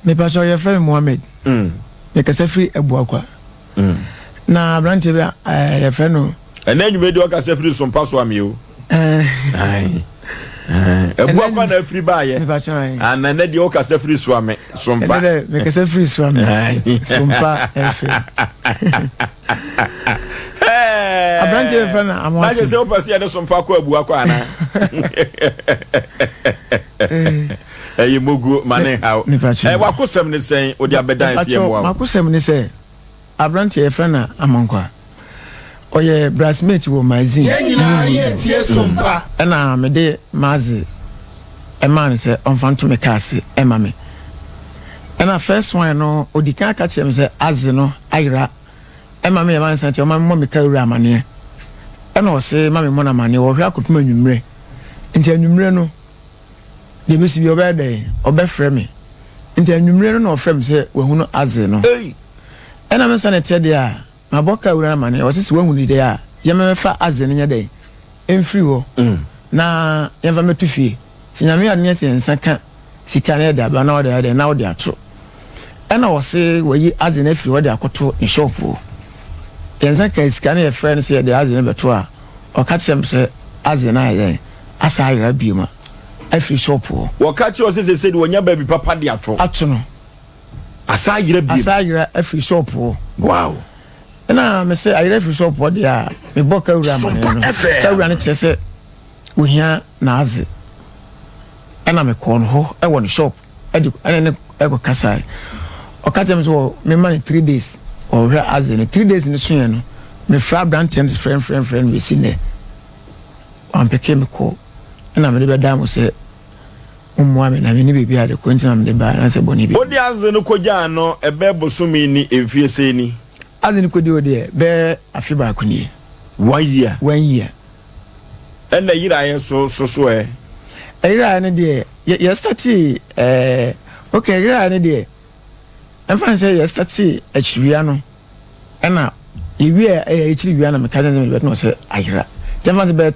Mepakyɛw yɛfrɛ me Mohammed. Mekasa firi Abuakwa. Na aberanteɛ bi a yɛfrɛ no. Ɛnɛ anwummerɛ deɛ ɔkasa firi Sompa so ame o. Abuakwa na afiri baayɛ. Ana ɛnɛ deɛ ɔkasa firi Soame Sompa. Ɛnɛ dɛ mekasa firi Soame Sompa FM. Aberanteɛ bɛfrɛ no Amoate. Na kyerɛ sɛ wopɛ sɛ yɛde Sompa kɔ Abuakwa anaa? Ɛyɛ moguo ma ne nhaw. Wakosɛm ne sɛn wode abɛdan sɛ yɛmmoa wo? Makosɛm ne sɛ aberanteɛ yɛfrɛ no Amankwa. Ɔyɛ bridesmaid wɔ magazine. Yɛn nyinaa yɛretie Sompa. Ɛna mede m'adze ɛmaa no sɛ ɔmfa nto me kaa ase ɛma me. Ɛna first one no odi kan aka kyerɛ me sɛ adze no ayera ɛma me yɛ mansa nti ɔma memmɔ me kaa wura amaneɛ. Ɛna ɔse ma memmɔ no amaneɛ wɔhwɛ akɔpem anwummerɛ. Nti anwummerɛ no deɛ ɛbɛsi bi ɔbɛyɛ dɛn ɔbɛfrɛ me. Nti anwummerɛ no na ɔfrɛ me sɛ wahunu adze no. Ɛna me nsa na ɛteɛ deɛ a Mabɔ kaa wura no amaneɛ, ɔse sɛ wahu no deɛ a, yɛmmɛfa adze no nyɛ dɛn mfiri hɔ na yɛmfa mmɛto fie. Sɛ Nyame yɛ adom na sɛ yɛn nsa ka sika na yɛde aba na ɔde ayɛ dɛn na wode ato. Ɛna ɔse wayi adze no afiri hɔ de akɔto ne shop hɔ. Yɛn nsa kaa sika na yɛfrɛɛ no sɛ yɛde adze no bɛto a, ɔka kyerɛɛ me sɛ adze no ayɛ dɛn asan ayera biom a afiri shop hɔ. Wɔka kyerɛɛ wo sɛ seesei deɛ wanya baabi papa de ato. Ato no. Asa ayera biem. Asa ayera afiri shop hɔ. Wow. Ɛna me sɛ ayera afiri shop hɔ deɛ a mebɔ kawura amaneɛ no. Kawura no kyerɛ sɛ ohia n'adze. Ɛna mekɔɔ no hɔ ɛwɔ ne shop ɛde ɛne ne ɛkɔ kasae. Ɔka kyerɛ me sɛ wɔ mema no 3 days ɔhwɛ adze no. 3 days no soeɛ no mefrɛ aberanteɛ no frɛ frɛ frɛ no bɛsi nnɛ. Wampeke me kɔ. Ɛna mede bɛdaa mo sɛ mmoa me na menni baabi a de kɔ nti na mede baeɛ anaasɛ bɔne bi. Wode adze no kɔgyaa no ɛbɛɛ bosome ni mfie sɛn ni? Adze no kɔdi hɔ deɛ bɛyɛ afe baako nie. One year? One year. Ɛna yeraeɛ so so so ɛ? Ɛyeraeɛ no deɛ yɛ yɛ startee ɛɛ ok ɛyeraeɛ no deɛ ɛmfa ne sɛ yɛ startee akyiriwia no ɛna yɛwie ɛyɛ akyiriwia na meka kyerɛ no sɛ mede bɛto no sɛ ayera nti ɛmfa ne sɛ bɛyɛ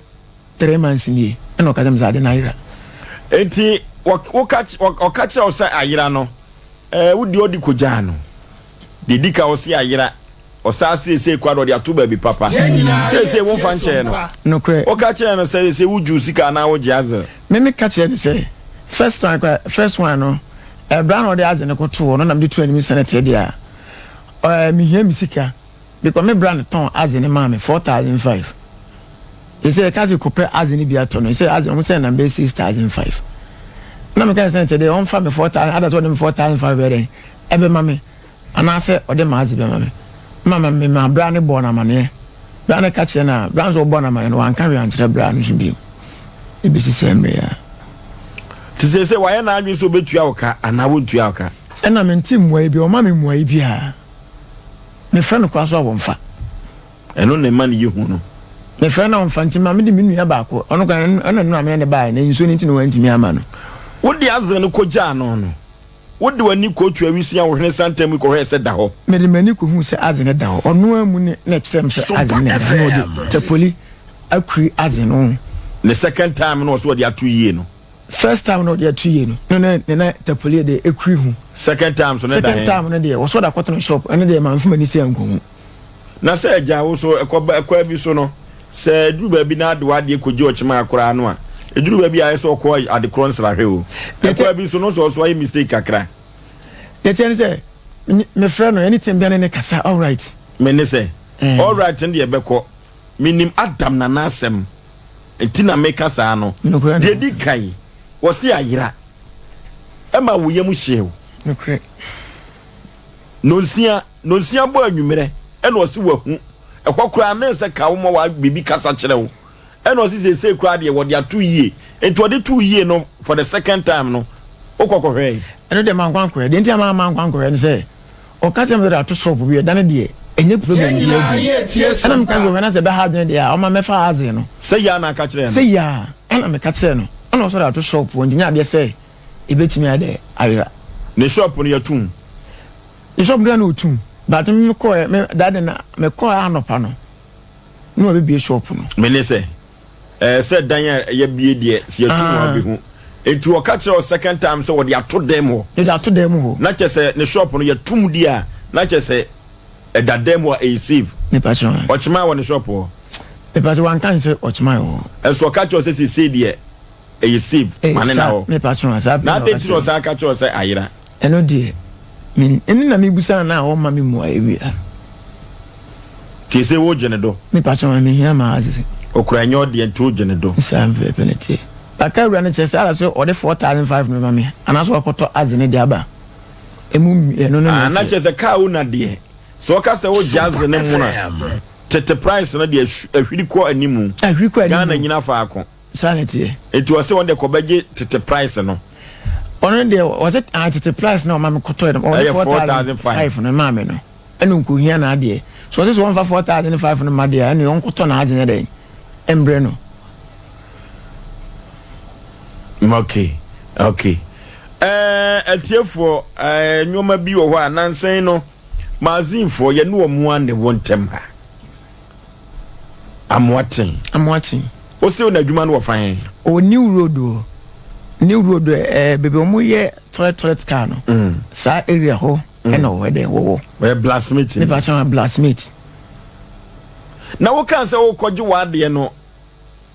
3 months nie ɛna ɔka kyerɛ me sɛ ade no ayera. Nti woka ɔka kyerɛ wo sɛ ayera no ɛɛ wodi ɔde kogyaa no deɛ di ka ɔse ayera ɔsaa seesei kora de ɔde ato baabi papa seesei womfa nkyɛɛ no. Nokorɛ. Woka kyerɛ no sɛ seesei wogye wo sika anaa wogye adze? Me me ka kyerɛ no sɛ first one kora first one no ɛberɛ a na ɔde adze no kɔtoo hɔ no na mede too anim sɛ no teɛ deɛ a ɛɛ mehia me sika. Because me bra no tɔn adze no maa me 4,500. Sɛ yɛka sɛ kɔpɛ adze no bi atɔ no, sɛ adze no sɛ nam bɛyɛ 6,500. Na meka sɛ nkyɛ deɛ ɔmfa me 4,000, ada sɛ ɔde me 4,500 bɛyɛ dɛn ɛbɛma me, anaasɛ ɔde m'adze bɛma me. Ma ma me ma bra no bɔɔ no amaneɛ. Bra no ka kyerɛ no a, bra no nso ɔbɔɔ no amaneɛ no, wanka hwee ankyerɛ bra no so bio. Ɛbɛsi sɛ mmerɛ a. Nti seesei wayɛ n'adwene sɛ ɔbɛtua wo ka anaa wɔntua wo ka? Ɛna mente mmuaeɛ bi, ɔmma me mmuaeɛ biara. Mefrɛ no koraa so a wɔmfa. Ɛno na ɛma no yɛ hu no. Mefrɛ no a ɔmfa nti ma mede me nua baako, ɔno koraa ɛna nnora me ne no baeɛ na nsuo no nti na wantumi amma no. Wode adze no kɔgyaa no no, wode w'ani kɔɔ Tuawisia wo hwene santam yi kɔhwɛɛ sɛ da hɔ? Mede m'ani kɔhuu sɛ adze no da hɔ. Ɔno ara mu ne na ɛkyerɛɛ me sɛ adze no na ɛda hɔ na ɔde tapoli akuri adze no. Ne second time no ɔse ɔde ato yie no. First time no ɔde ato yie no no ne ne na tapoli de ekuri ho. Second time so ne da Second time no deɛ wɔsɔ da kɔtɔn shop ɛno deɛ maa nfa m'ani sɛ nkohu. Na sɛ agya wo so ɛkɔ ɛkɔ bi so no sɛ eduru baabi na ade w'adeɛ kɔgye ɔkyema koraa no a eduru baabi a ayɛ sɛ ɔkɔ adekorɔ nsrahwɛ o ɛkɔ bi so no sɛ ɔso ayɛ mistake kakra. Deɛ teɛ ne sɛ mefrɛ no anytime bia ne ne kasa alright. Me ne sɛ alright no deɛ ɛbɛkɔ menim Adam nana asɛm. Nti na meka saa no. Deɛ di kan, wɔse ayera. Ɛma wo yam hyew. Nonsia, nonsia bɔ anwummerɛ, ɛna ɔse wahu. Ɛhɔ koraa ne sɛ ka wo ma wa biribi kasa kyerɛ wo. Ɛna ɔse seesei koraa deɛ wɔde ato yie. Nti ɔde too yie no for the second time no, wokɔ kɔhwɛe? Ɛno deɛ mankɔ ankɔhwɛ. Deɛ nti a mamma ankɔ ankɔhwɛ ne sɛ, Ɔka kyerɛ me sɛ ɔde ato shop bi ɛda no deɛ ɛnyɛ problem biara bio. Ɛna meka sɛ ɔhwɛ na sɛ ɛbɛha adwene deɛ a ɔma mɛfa adze no. Sɛ yia na aka kyerɛɛ no? Sɛ yia ɛna meka kyerɛɛ no. Ɛna ɔsɛ ɔde ato shop hɔ nti nyɛ adeɛ sɛ ɛbɛtumi ayɛ dɛ ayera. Ne shop no yɛtum? Ne shop no deɛ na ɔtum but me mekɔɛ me that day na mekɔɛ anɔpa no na wabɛbue shop no. Mene sɛ ɛɛ sɛ dan a yɛabue deɛ sɛ yɛtum a wobɛhu. Enti ɔka kyerɛ wo second time sɛ wɔde ato dan mu hɔ. Yɛde ato dan mu hɔ. Na kyerɛ sɛ ne shop no yɛtom di a na kyerɛ sɛ ɛda dan mu a ɛyɛ safe. Mepa kyɛw. Ɔkyemaa wɔ ne shop hɔ. Mepa kyɛw wanka nkyerɛ ɔkyemaa wɔ hɔ. Ɛnso ɔka kyerɛ wo sɛ seesei deɛ ɛyɛ safe ma ne na hɔ. Mepa kyɛw saa Na adɛn nti na ɔsan ka kyerɛ wo sɛ ayera? Ɛno deɛ me ɛno na mebusa no na ɔmma me mmuaeɛ biara. Nti seesei wogye ne do? Mepa kyɛw mehia m'adze. Okura ɛnyɛ ɔdeɛ nti wogye ne do? Saa pɛpɛɛpɛ na ɛteɛ. Baka wura no kyerɛ sɛ ara sɛ ɔde 4,500 no bɛma me anaasɛ wakɔtɔ adze no de aba. Emu mmienu no na Ah, na ɛsɛ. kyerɛ sɛ kaa owner deɛ, sɛ ɔka sɛ wogye adze no mono a, tete price no deɛ ahwiri kɔ animu. Ahwiri kɔ animu. Ghana nyina faako. Saa na ɛteɛ. Nti ɔse ɔno deɛ kɔbɛgye tete price no. Ɔno deɛ ɔse ah, tete price na ɔma me kɔtɔɛ no, ɔde Ɛyɛ 4,500 4,500 no maa me no, ɛna ɔnkɔhia n'adeɛ. So ɔse sɛ ɔmfa 4,500 no mma deɛ a, ɛna ɔnkɔtɔ n'adze no dɛn? mbrɛ no. Okay, okay. Eh, atiefoɔ, eh, nneɛma bi wɔ hɔ a nansan no, magazinefoɔ yɛne wɔn a na ɛwɔ ntɛm ha. Amoaten. Amoaten. Wose na adwuma no wɔ fa he? Ɔwɔ New Road o. New Road eh, baabi wɔn yɛ toilet toilet car no. Saa area hɔ ɛna ɔwɔ dɛn wɔwɔ. Ɔyɛ blacksmith. Nipa kyɛn blacksmith. Na wokaa sɛ wokɔgye w'adeɛ no,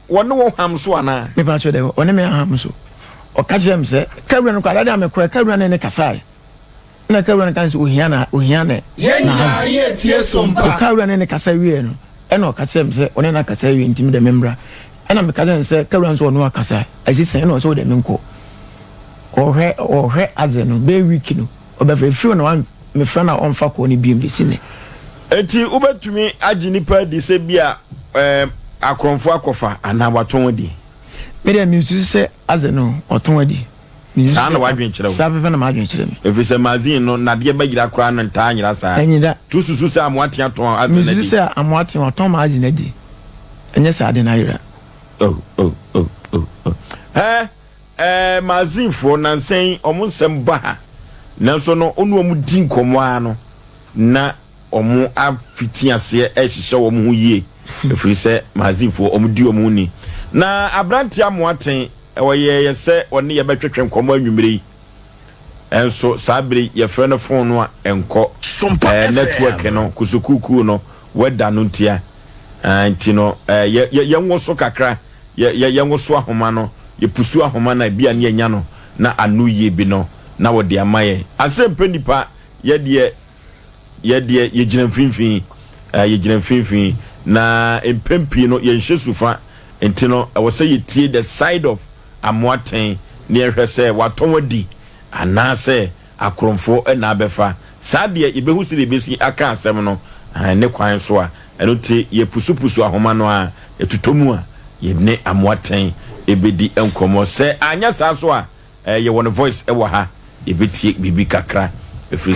wɔne wo ham so anaa? Mepa kyɛw dɛ, wɔne me aham so. Ɔka kyerɛɛ me sɛ, Kawura no koraa, da a mekɔɛ, kawura ne ne kasae. Ɛna kawura no ka sɛ ohia na ohia ne Yɛn nyinaa yɛretie so mpa. Kawura ne ne kasa wieɛ no, ɛna ɔka kyerɛɛ me sɛ ɔne no akasa awie nti me dɛ memmra. Ɛna meka kyerɛɛ no sɛ kawura no sɛ ɔne wakasa, asi sɛn? Ɛna ɔsɛ wo dɛ menkɔ. Ɔhwɛ ɔhwɛ adze no, bɛyɛ week no. Ɔbɛfrɛ firi hɔ na mefrɛ no a ɔmfa kɔɔ no biom bɛsi nnɛ. Enti wobɛtumi agye nnipa adi sɛ bi a ɛɛ akorɔmfoɔ akɔfa anaa watɔn adi? Me deɛ mensusu sɛ adze no ɔtɔn adi. Mensusu Saa na sɛ w'adwene kyerɛ wo? Saa pɛpɛ na m'adwene kyerɛ me. Ɛfiri sɛ magazine no nadeɛ bɛyera koraa no ntaa nyera saa. Ɛnyera. Nti wosusu sɛ Amoaten atɔn adze no Mesusu adi? sɛ Amoaten watɔn m'adze no adi. Ɛnyɛ sɛ ade no ayera. Oh oh oh oh oh. Hɛɛ Ɛɛ Mazinfoɔ, nansa yi wɔn nsɛm ba ha, nanso no wo ne wɔn di nkɔmmɔ ara no, na wɔn afiti aseɛ rehyehyɛ wɔn ho yie, ɛfiri sɛ Mazinfoɔ wɔn di wɔn ho ni. Na aberanteɛ Amoaten, ɔyɛeɛ sɛ ɔne yɛ bɛtwetwe nkɔmmɔ anwummerɛ yi, nso saa berɛ yi yɛfrɛ no fon no a ɛnkɔ, ɛɛ network no, kusukuukuu no, weather no ntia, ɛɛ nti no ɛɛ yɛ yɛ yɛnwoso kakra. Yɛ yɛ yɛnwoso ahoma no, yɛpusu ahoma no a, ebia ne yɛanya no na ano yie bi no na wɔde ama yɛn. Asɛmpɛ nnipa, yɛ deɛ yɛ deɛ yɛgyina mfimfini, eh, yɛgyina mfimfini, na mpɛn pii no yɛnhyɛ sufa, nti no ɛwɔ sɛ yɛtie the side of Amoaten na yɛhwɛ sɛ watɔn adi anaasɛ Akorɔmfoɔ na abɛfa. Saa deɛ yɛbɛhu sɛdeɛ yɛbɛsi aka asɛm no ne kwan so a, ɛno nti yɛpusupusu ahoma no ara, yɛtotɔ mu a, yɛne Amoatɛn bɛdi nkɔmmɔ. Sɛ anyɛ saa nso a, yɛwɔ ne voice wɔ ha, yɛbɛtie biribi kakra, ɛfiri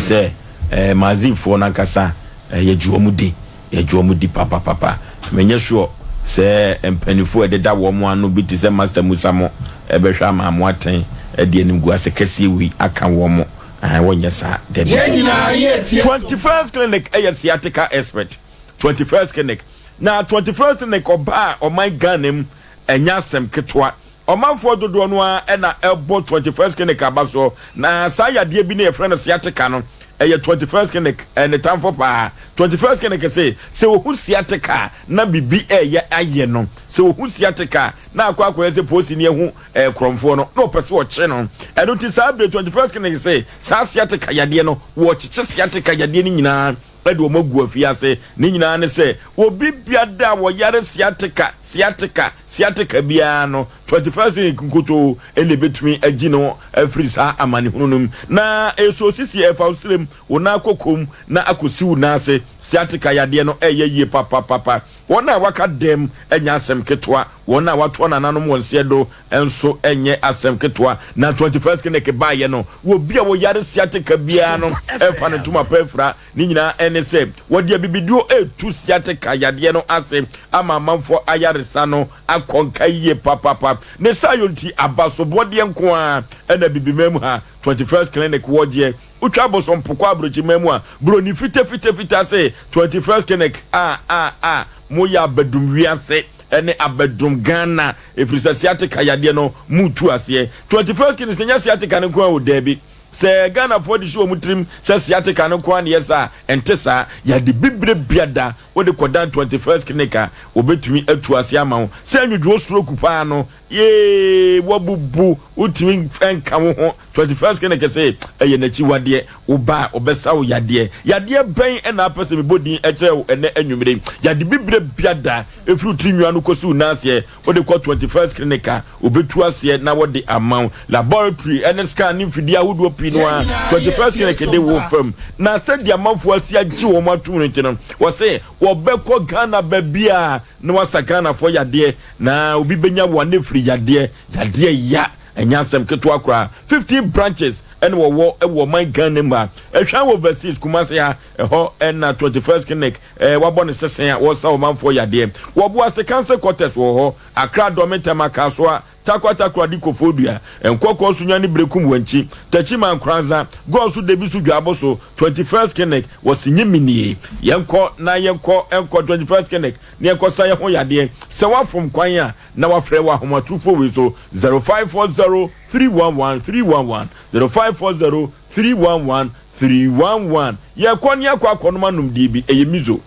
sɛ Mazinfoɔ no ankasa yɛgye wɔn di. Yɛgye wɔn di papapapa. Menyɛ sure sɛ mpaninfoɔ a ɛdeda wɔn ano bi te sɛ Master Musa mo bɛhwɛ ama mo atɛn de animguase kɛseɛ wei aka wɔn. Ae, wɔnyɛ saa. Dabi. Yɛn nyinaa yɛ tie so. 21st Clinic yɛ sciatica expert. 21st Clinic. Na 21st Clinic ɔbaa ɔman Ghana mu ɛnyɛ asɛm ketewa. Ɔmanfoɔ dodoɔ no ara na ɛbɔ 21st Clinic aba soɔ. Na saa yadeɛ bi no yɛfrɛ no sciatica no, ɛyɛ 21st Clinic ne tamfo paa. 21st Clinic se, sɛ wɔhu sciatica a, na biribi reyɛ ayɛ no. Sɛ wɔhu sciatica a, na akɔ akɔyɛ sɛ polisini ahu korɔmfoɔ no, na ɔpɛ sɛ ɔkye no. Ɛno nti saa berɛ 21st Clinic se, saa sciatica yadeɛ no, wɔkyekye sciatica yadeɛ no nyinaa de wɔn agu afiase. Ne nyinaa ne sɛ, obi biada a wɔyare sciatica, sciatica, sciatica biara no, 21st century nkutoo na ebetumi agyi no afiri saa amanehunu no mu. Na eso sisi ɛfa wo srem, wo nan kokom na akosi wo nan ase. Sciatica yadeɛ no ɛyɛ yie papapapa. Wɔn a wɔaka dɛm nyɛ asɛm ketewa. Wɔn a wɔatoa nananom wɔn nseɛ do nso nyɛ asɛm ketewa. Na 21st Clinic baeɛ no, obi a ɔyare sciatica biara no ɛfa ne ntoma pa afira. Ne nyinaa ɛne sɛ wɔde abibiduo retu sciatica yadeɛ no ase ama amanfoɔ ayaresa no akɔ nka yie papapa. Ne saayɔ nti abasobɔdeɛ nko ara ɛna abibiman mu ha 21st Clinic wɔgyeɛ. Wotwa abosompokɔ aburokyiman mu a, buroni fitafitafita se 21st Clinic a a a moyɛ abadum wiase. ne abɛdom Ghana ɛfiri sɛ sciatica yadeɛ no mutu aseɛ. 21st Clinic sɛ nyɛ sciatica no nko ara o, daabi. Sɛ Ghanafoɔ de hyɛ wɔn tirim sɛ sciatica no nko ara na ɛyɛ saa a, ɛnte saa. Yade bibire biada wode kɔdan 21st Clinic a, wɔbɛtumi atu aseɛ ama wo. Sɛ nwodwoɔ stroke paa no, yee, woabubu, wontumi nka wo ho. 21st Clinic se ɛyɛ n'akyiwadeɛ. Wo ba a, ɔbɛsa wo yadeɛ. Yadeɛ bɛn na apɛ sɛ mebɔ din kyerɛ wo ɛnnɛ anwummere yi? Yade bibire biada, ɛfiri wo tiri nwi ano kɔsi wo nan aseɛ, wode kɔ 21st Clinic a, wɔbɛtu aseɛ na wɔde ama wo. Laboratory ne scan ne mfidie ahodoɔ pii no ara, 21st Clinic de wo fam. Na sɛdeɛ amanfoɔ asi agye wɔn atom no nti no, wɔse wɔbɛkɔ Ghana baabiara na wɔasa Ghanafoɔ yadeɛ, na obi bɛnya wɔn anafiri yadeɛ, yadeɛ ya. Ɛnyɛ asɛm ketewa koraa. 15 branches ɛna wɔwɔ wɔ ɔman Ghana mu ha. Ɛhwɛn wɔ overseas, Kumasi ha, ɛhɔ ɛna 21st Clinic ɛɛ wabɔ ne sese a wɔsa ɔmanfoɔ yadeɛ. Wɔ Boase Council Quarters wɔ hɔ, Accra Dome Tema Kasoa, Tarkwa Takoradi Koforidua, Nkɔkɔɔ Sunyani Berekum Wankyi, Techiman Nkoranza, Goaso Debisu Dwaboso, 21st Clinic wɔ Sinyiminie. Yɛnkɔ na yɛnkɔ nkɔ 21st Clinic na yɛnkɔsa yɛn ho yadeɛ. Sɛ woafom kwan a, na wafrɛ wɔ ahomatorofo wei so 0540 311 311 0540 311 311. Yɛkɔ ne akɔ akɔnom anomdeɛ bi, ɛyɛ miso.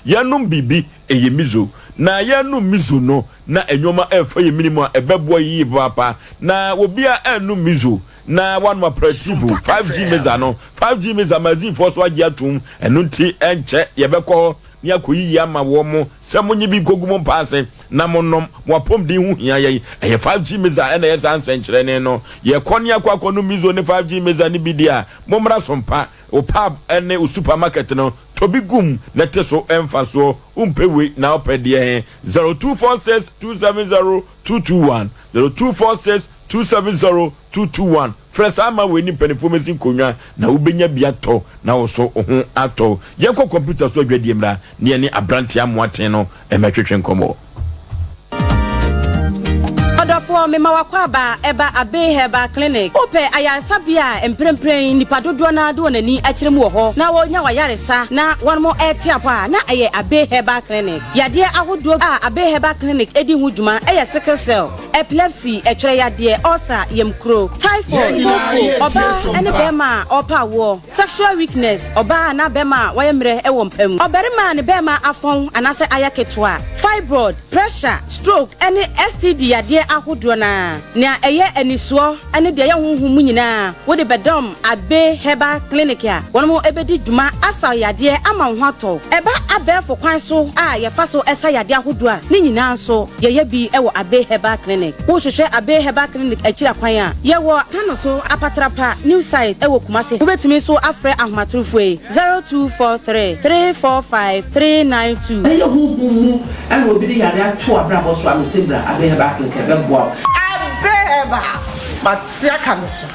Yɛnom biribi, ɛyɛ miso. Na yɛnom miso no na nneɛma ɛrefa yɛn mene mu a ɛbɛboa yie papaapa. Na obiara ɛnnom miso na wanom aperitivo 5G meza no. 5G meza magazinefoɔ so agye atom, ɛno nti ɛnkyɛ yɛbɛkɔ hɔ ne akɔyiyi ama wɔn mo sɛ monye bi nkɔgu mo mpa ase na monom. Mo apɔmuden ho hia yɛn. Ɛyɛ 5G meza ɛna ɛyɛ saa nsɛnkyerɛnne no. Yɛkɔ ne akɔ akɔnom miso ne 5G meza no bi deɛ a, mommra so mpa. Wo pub ne wo supermarket no, tɔ bi gu mu na te so mfasoɔ. Wompɛ wei na wopɛ deɛ he? 0246 270 221, 0246 270 221. Frɛ saa ma wei ne mpanimfoɔ mɛsi nkonnwa na wobɛnya bi atɔ na wo so wo ho atɔ wo. Yɛnkɔ kɔmputa so adwadie mmra na yɛne aberanteɛ amoaten no mmɛtwetwe nkɔmmɔ. Ɔdɔfoɔ, mema w'akwaaba ɛba Abbey Herbal Clinic. Wopɛ ayaresabea a mprempren nnipa dodoɔ no ara de wɔn ani akyerɛ mu wɔ hɔ na wɔnya w'ayaresa na wɔn rete apɔ a, na ɛyɛ Abbey Herbal Clinic. Yadeɛ ahodoɔ a Abbey Herbal Clinic di ho dwuma yɛ sickle cell, epilepsy, ɛtwerɛ yadeɛ, ulcer, yamkuro, typhoid, kooko, ɔbaa ne barima a ɔrepɛ awoɔ, sexual weakness, ɔbaa anaa barima a wayɛ mmerɛ wɔ mpa mu, ɔbarima a ne barima afɔn anaasɛ ayɛ ketewa, fibroid, pressure, stroke ne STD yadeɛ ahodoɔ no ara. Nea ɛyɛ anisoɔ ne deɛ ɛyɛ honhom mu nyinaa wode bɛdɔm Abbey Herbal Clinic a wɔn bɛdi dwuma asa wo yadeɛ ama wo ho atɔ wo. Ɛba abɛɛfo kwan so a yɛfa so sa yadeɛ ahodoɔ a, ne nyinaa nso yɛyɛ bi wɔ Abbey Herbal Clinic. Wohwehwɛ Abbey Herbal Clinic akyiri akwan a, yɛwɔ Tanoso Apatrapa New Site wɔ Kumasi. Wobɛtumi nso afrɛ ahomatorofoɔ yi, 0243 345 392. Sɛ ɛyɛ honhom mu na obi de yare ato w'abrabɔ so a, mese bra Abbey Herbal Clinic ɛbɛboa wo. Abbey Herbal, mate aka no so.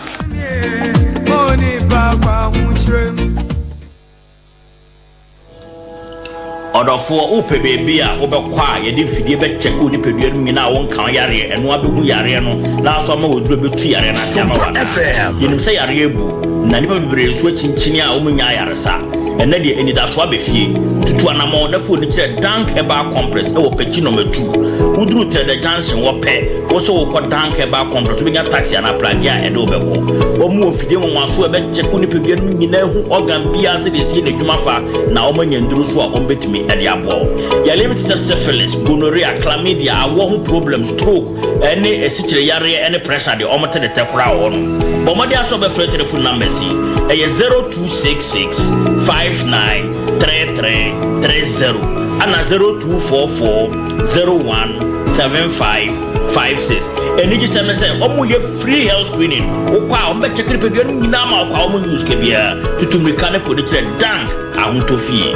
Ɔdɔfoɔ, wopɛ baabi a wobɛkɔ a yɛde mfidie bɛkyɛke wo nipadua no mu nyinaa a wonka wo yareɛ, ɛno ara bɛhu yareɛ no na aso ama wo aduro bɛtu yareɛ no ase ama wo anaa? Yɛnim sɛ yareɛ abu, na nnipa bebree nso akyinkyini a wɔnnya ayaresa. Ɛnnɛ deɛ, anidasoɔ aba fie. Tutu anammɔn na fa w'ani kyerɛ Dank Herbal Complex wɔ Pekyi Nɔma Tu. Woduru Trɛdɛ Junction hɔ pɛ, wo sɛ worekɔ Dank Herbal Complex, wobɛnya taxi anaa pragea a ɛde wo bɛkɔ. Wɔwɔ mfidie nwanwasoɔ a ɛbɛkyɛke wo nipadua no mu nyinaa ahu organ biara sɛdeɛ ɛsi yɛ n'adwuma fa, na wɔanya nnuro nso a wɔbɛtumi de aboa wo. Yareɛ bi te sɛ syphilis, gonorrhea, chlamydia, awoɔ ho problems, stroke, ne asikyire yareɛ ne pressure deɛ wɔte ne tɛ koraa wɔ hɔ nom. Bɔ mmɔden ara sɛ wobɛfrɛ telephone numbers yi, ɛyɛ 0266 59 33 30 ɛna 0244 01 75 56. Anigyesɛm ne sɛ wɔyɛ free health screening, wokɔ a wɔbɛkyɛke nipadua no nyinaa ma wokɔ a wɔnnye wo sika biara. Tutu mmirika ne fa w'ani kyerɛ Dank Ahotɔ Fie.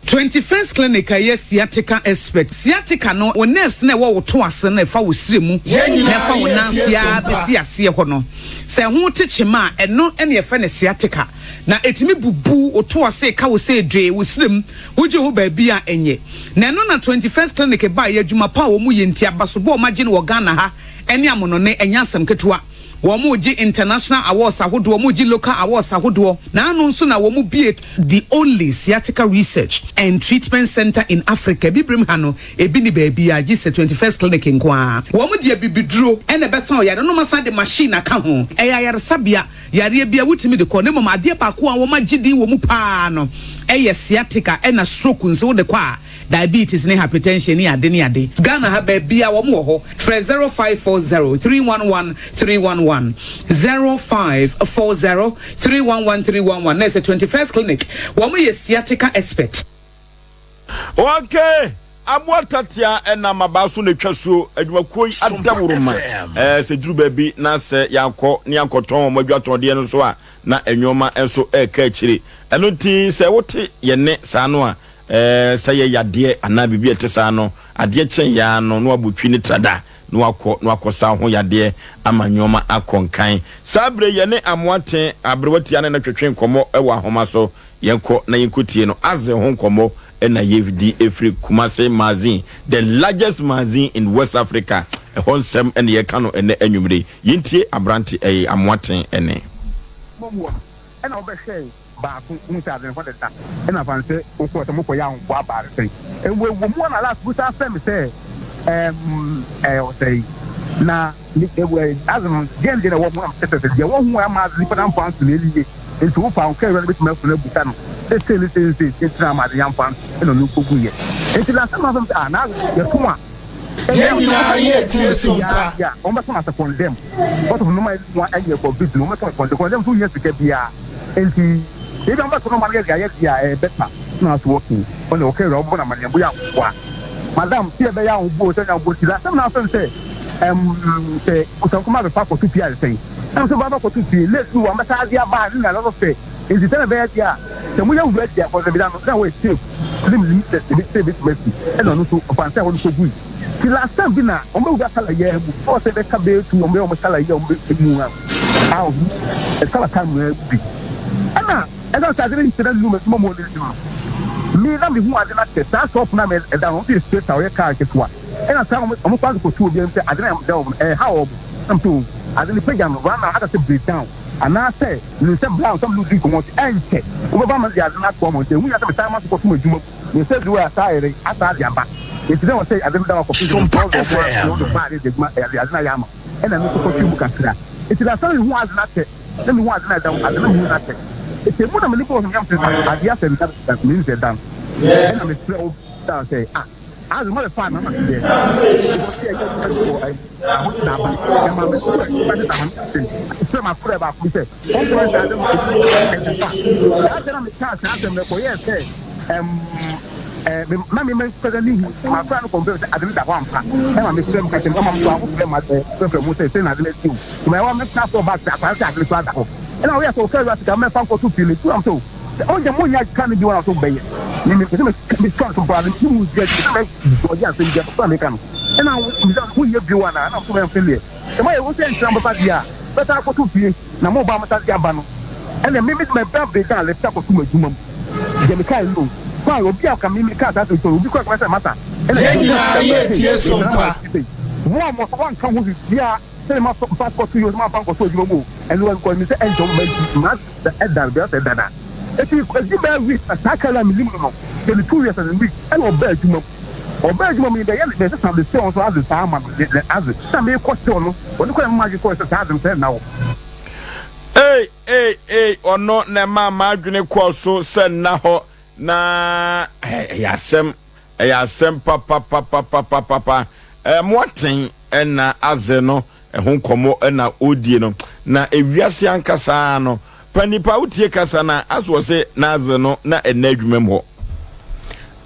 21st Clinic a ɛyɛ sciatica expert. Sciatica no, wo nerves no a ɛwɔ wo to ase no a ɛfa wo srɛ mu na ɛfa wo nan ase ara bɛsi aseɛ hɔ no, sɛ ɛho te kyema a, ɛno na yɛfrɛ no sciatica. Na ɛtumi bubu wo to ase, ka wo sɛ dwee, wo srɛ mu, wogye ho baabi a ɛnyɛ. Na ɛno na 21st Clinic baeɛ, adwuma pa a wɔyɛ nti, abasobɔ a wɔagye no wɔ Ghana ha ne amonɔne, ɛnyɛ asɛm ketewa. Wɔregye international awards ahodoɔ, wɔregye local awards ahodoɔ. Na ano nso na wɔbue the only sciatica research and treatment centre in Africa. Abibirem ha no, ebi nni baabiara gye sɛ 21st Clinic nko ara. Wɔde abibiduro na ɛbɛsa ɔyare no na wɔasan de machine aka ho. Ɛyɛ ayaresabea, yareɛ biara wotumi de kɔ na mmom adeɛ baako a wɔagye din wɔ mu pa ara no yɛ sciatica ɛna stroke nso wode kɔ a diabetes ne hypertension ne ade ne ade. Ghana ha baabia wɔn wɔ hɔ. Frɛ 0540 311 311, 0540 311 311 na ɛsɛ 21st Clinic. Wɔn yɛ sciatica expert. Okay, aboa tatea ɛnam abaa so na etwa suo. Adwumakuo yi adaworoma. Ɛɛ sɛ duru baabi na sɛ yɛankɔ ne yɛankɔtɔn wɔn adwatɔndeɛ no so a, na nneɛma nso ɛreka akyire. Ɛno nti sɛ wote yɛn nne saa no a, Ɛɛ, sɛ ɛyɛ yadeɛ anaa biribi a ɛte saa no, adeɛ kye yɛn ara no, na wabɔ twi ne trada, na wakɔ na wakɔsa ho yadeɛ ama nneɛma akɔ nkan. Saa berɛ yi, yɛne Amoaten aberewa tia ne no twetwe nkɔmmɔ wɔ ahoma so. Yɛnkɔ na yɛnkɔtie no. Adze ho nkɔmmɔ na yɛredi ɛfiri Kumasi Magazine, the largest magazine in West Africa. Ɛhɔ nsɛm na yɛreka no ɛnnɛ anwummerɛ yi. Yɛntie aberante, ɛɛ, Amoaten nne. Mommua, ɛna wobɛhwɛe. baako hu sɛ adze no hɔ deda nna fa no sɛ wokɔɔ sɛ mokɔyɛ ahoboa baa no sɛn ewɔ wɔ mu a na last bi san frɛ me sɛ ɛɛm ɛyɛ ɔsɛe na me ɛwɔ adze no deɛn deɛ na ɛwɔ ho na mekyerɛ sɛ deɛ ɛwɔ ho a ama adze nipa no amfa anto no ɛnnie nti wofa wo kɛwura no bɛtumi afo no abusa no sɛ sei ne sei ne sei nti na ama adze yɛamfa anto ɛna ɔno kɔguiɛ nti last time afrɛ me sɛ ah na adze yɛtom a Yɛn nyinaa yɛ tie so mpa. Yeah, wɔn bɛtɔn asɛ condemn. Because of nneɛma a ɛnyɛ complete no, wɔn bɛtɔn condemn. Condemn nso nyɛ sika biara. Nti sɛ ebi a wɔn bɛtɔn nneɛma no yɛ de ayɛ deɛ a ɛyɛ better. Na aso okay. Wɔn deɛ wɔkɛ wura wɔn bɔ na amaneɛ boyɛ ahoboa. Madam, sɛ yɛbɛyɛ ahoboa o, sɛ nyɛ ahoboa ti. Last time na afɛn sɛ ɛm sɛ kusankuma bɛfa akɔto pie ayɛ sɛn. Ɛm sɛ wɔn bɛkɔto pie late bi wɔn bɛsa ade aba ne na lɔlɔ fɛ. Nti sɛ na ɛbɛyɛ deɛ a sɛ mo yɛ wura deɛ kɔsɛ bi da no na wɔyɛ safe. Slim limited ebi sɛ ebetumi asi ɛna ɔno nso ɔfa nsa ɛhɔ no kɔ gui ti last time bi na wɔn bɛwura sala yɛ mu before sɛ ɛbɛka bɛyɛ tu wɔn bɛyɛ wɔn sala yɛ wɔn bɛ mu a a ɔhu ɛsala time mu bi ɛna ɛna sɛ ade no nkyɛn num adwuma mu ɔno nti no me na mehu ade no akyɛ saa shop na ɛda no ɔmo yɛ straight a ɔyɛ car ketewa ɛna saa wɔn wɔn kwan kɔtu obi sɛ ade no ɛda wɔn ɛha wɔn ɛm so ade no pagya no run out aka sɛ break down anaasɛ Menim sɛ bere a ɔsɔfo no dii nkɔmmɔ no, ɛrenkyɛ wobɛba ma de ade no ato wɔn nkyɛn. Ehu hia sɛ mesan m'aso kɔsom adwuma mu. Menim sɛ bere a saa yere asan de aba. Enti na ɛwɔ sɛ ade no da hɔ kɔpem sɛ Sompa wɔde wɔn FM. ase baa ne de adwuma de ade no ayɛ ama. Ɛnna me nso kɔtwee mu kakra. Enti na ansa na mehu ade no akyɛ, na mehu ade no a ɛda hɔ, ade no a mehu no akyɛ. Enti emu na m'ani bɔɔ hwam sɛ ade asɛ no da, menim sɛ ɛda no. Ɛnna mefrɛɛ wo bisaa sɛ, Ah, Adze ma bɛfaa me ama dɛ because yɛ yɛ wɔ ahotse aba na ma me frɛ ba sesa ma me frɛ ma frɛ baako bi sɛ ɔnkɔ nsa adze ma ɛda fa saa asɛm na mekaa saa asɛm no ɛkɔyɛɛ sɛ ɛm ɛɛ na me mɛnkasa ne hu ma frɛ no kɔmpɛ sɛ adze no da hɔ ampa ɛma me frɛ mu ka kyerɛ ɔma me so aho frɛ ma frɛfrɛ mu sɛ sɛ na adze no asi o ma ɛwɔ mɛka sɛ ɔba sɛ akwara sɛ adze no so ada hɔ ɛna ɔyɛ sɛ ɔka awura sika mɛfa nkɔto pii no tu am sɛ Sɛ ɔnyɛ mo nya ka no bi wɔn aso bɛyɛ me me pɛsɛ me sɔ nso paa me mu yɛ sɛ mɛ dɔgye asɛm bi a meka no ɛna misa mo yɛ bio ana ɛna mo yɛ mfɛlɛ sɛ mo yɛ wo sɛ nkyɛn bɛba deɛ a bɛsa akɔto fie na mo ba mo sa de aba no ɛna me me mɛ bɛ bɛ dan lɛfta akɔto mo adwuma mu deɛ me kaa yi no fine obi a ka me me kaa saa sɛ obi kɔ akɔmɛ sɛ masa ɛna Yɛn nyinaa yɛ tie so mpa. mo a mo so wanka ho biribiara sɛ ma fa kɔto yɛ ma fa nkɔto adwuma mu o ɛno nkɔ mi sɛ ɛnkyɛn mo ma ma Ɛda no bɛyɛ sɛ dada. Eti edi bɛyɛ week na saa kar a minim no no yɛ no 2 years and week ɛna ɔbaa adwuma mu. Ɔbaa adwuma mu yi bɛyɛ no bɛsesa me sew nso adze saa ama no ne ne adze na mekɔ sew no ɔno koraa na mema adwene kɔɔ sɛ saa adze no sɛ nna hɔ. Ei ei ei ɔno na ɛmaa m'adwene kɔɔ so sɛ nna hɔ na ɛyɛ asɛm ɛyɛ asɛm papapapapapapa ɛɛ moaten ɛna adze no Ɛho nkɔmmɔ na ɔredie no. Na ewiase ankasa ara no, pa nipa wotie kasa no a, ase ɔse n'adze no na ɛnna adwuma mu hɔ.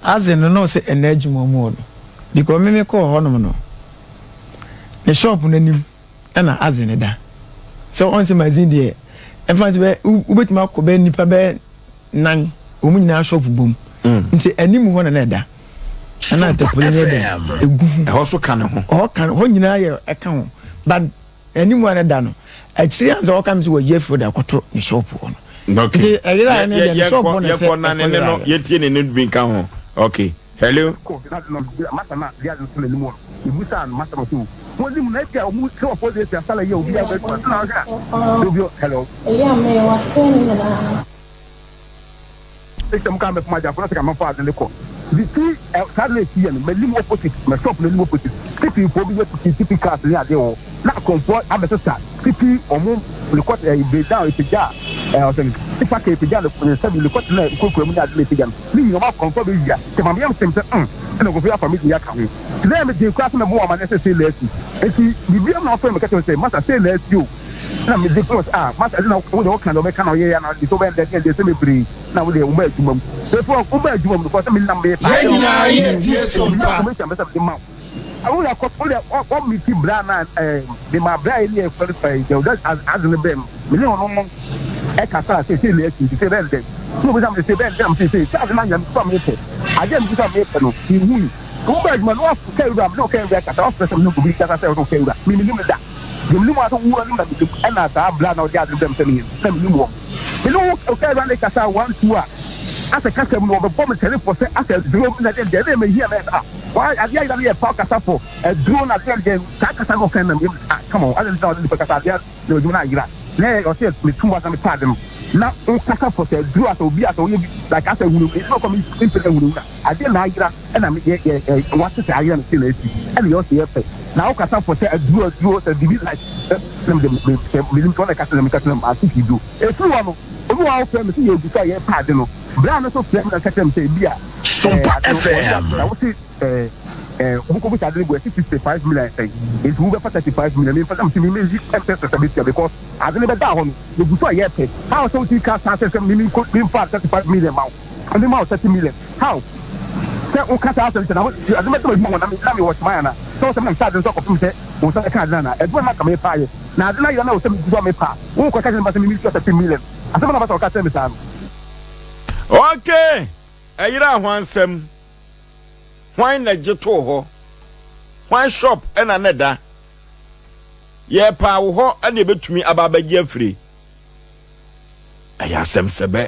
Adze no na ɔse ɛnna adwuma mu hɔ no because me mekɔɔ hɔnom no, ne shop no anim ɛna adze no da. Sɛ ɔnse magazine deɛ, ɛmfa sɛ bɛ wobɛtumi akɔ bɛ nipa bɛ nan wɔn nyinaa shop bom mm. Nti anim hɔ na na ɛda ɛna atapoli no yɛ dɛ egu ho. Ɛhɔ so ka ne ho. Ɛhɔ ka hɔ nyinaa yɛ ɛka ho but anim hɔ na ɛda no akyiri ansa wɔka mi sɛ wɔyi afiri de akɔto ne shop hɔ no. Okay. Nti ɛyere a ɛne deɛ ne shop hɔ na ɛsɛ yɛkɔ na ne ne no yɛtie ne ne bi nka ho okay hello. Masa na deɛ adi nso n'anim hɔ no ebusa no masa no so. Wɔn nim na ebia wɔn sɛ wɔfɔ de efi asala yi a obi abɛ adwuma so na ɔhwɛ a obi hello. Ɛyɛ a mɛyɛ wasɛe ne nyinaa. Sɛ mo ka mɛfom agyafo na sɛ ka mɛfa ade ne kɔ de ti ɛ saa de na esi yɛ no m'anim opposite mɛ shop n'anim opposite tipi foɔ bi yɛ tipi tipi cars ne adeɛ wɔ hɔ na akorɔmfoɔ abɛsesa tipi wɔn rekɔt ɛ breakdown epagya ɛ ɔsɛ tipa ka epagya ne ne sɛbi rekɔt na ekurakura mu ne ade na epagya no ne nyinaa wɔn akorɔmfoɔ abɛwia kyɛ maame yam sɛm sɛ mm ɛna nkurɔfoɔ yi afa me deɛ aka ho te dɛ me den koraa sɛ mɛbɔ wɔn amaneɛ sɛ sei na asi enti biribiara mu na wɔfrɛ me ka kyerɛ me sɛ masa sei na asi o. Ɛna mede kɔɔ sɛ, ah, masa, ɛde na wo deɛ woka deɛ wɔbɛka na ɔyɛ ya na de sɛ wobɛyɛ deɛ deɛ sɛ bebree na wo deɛ wobɛ adwuma mu. Before wobɛ adwuma mu no, kɔ sɛ menam meyɛ paa Yɛn no, nyinaa mehu yɛtie so ɛbi mpa. information bɛ sɛ mede ma wo. Wo deɛ kɔ, wo deɛ wɔ me ti bra na ɛɛ me ma bra yi ne yɛ fɛn fɛn deɛ ɔda adze no bɛn me ne ɔno no ɛkasa sɛ sɛ na asi nti sɛ bɛn dɛn. Na obisa me sɛ bɛn dɛn na me sɛ sɛ sɛ adze no anyɛ me sɛ mepɛ adeɛ a me sɛ mepɛ no mehui. Wobɛ adwuma no wafo kɛ wura me ne ɔkɛ wura kasa wafrɛ sɛ me ne obi kasa sɛ ɔne ɔkɛ wura me menim no da. Deɛ menim ara sɛ wo anim na menim ɛna saa bra na ɔde ade brɛ me sɛ menyɛ no na menim wɔn. Me ne wo ɔkɛ ne kasa one two a asɛ kasa mu no wɔbɛbɔ me tɛne fɔ sɛ asɛ aduro na deɛ deɛ ɛna mehia na ɛsɛ ah wa adeɛ ayera no yɛ pa kasa fɔ aduro na deɛ deɛ saa kasa no ɔkɛ na meyɛ ah come on adɛn nti na ɔne nipa kasa adeɛ na adwuma no ayera na ɔsɛ metum asa me paade no na wo kasa fɔ sɛ aduro asɛ obi asɛ ɔyɛ bi like asɛ hunu ɛti na ɔkɔ me mpɛ na hunu adeɛ na ayera ɛna me yɛ yɛ ɛ wate sɛ ayera no sei na asi ɛna yɛ ɔsɛ yɛ pɛ na wo kasa fɔ sɛ aduro aduro sɛ bibi like na me de me sɛ me nim sɛ ɔna kasa na me kasa na ma ase fi do efiri hɔ no obi wɔ hɔ frɛ me sɛ yɛ ogu so a yɛ pɛ ade no bra no so frɛ me na kasa me sɛ ebi a ɛɛ ade no wɔn de na wo se ɛɛ ɛɛ wo kɔ bisa ade no bu ɛsi 65 million sɛn nti wo bɛ fa 35 million mi nfa sɛ mi ti mi mi yi 10% sɛ mi tua because ade no bɛ da hɔ no yɛ gu so a yɛ pɛ how sɛ wo ti ka saa sɛ sɛ mi mi nko mi nfa 35 million ma wo. Ɔde ma wo 30 million how sɛ wo ka saa asɛm kyɛ na wo ade mɛtɔ adwuma wɔ na me na me wɔ hyema ana sɛ wo sɛ me na mehyɛ ade no so akɔpem sɛ wo nsa bɛka ade no ana adwuma no anka me paa yɛ na ade no ayera na wo sɛ me gu so a me paa wo kɔ ka kyerɛ nipa sɛ me me tua 30 million asɛm na ɔbɛsɛ ɔka kyerɛ me saa no. Okay, ɛyera hwan nsɛm? Hwan na gye too hɔ? Hwan shop ɛna na ɛda? Yɛpaa wo hɔ ɛna ebetumi aba abɛgye afiri. Ɛyɛ asɛm sɛbɛ.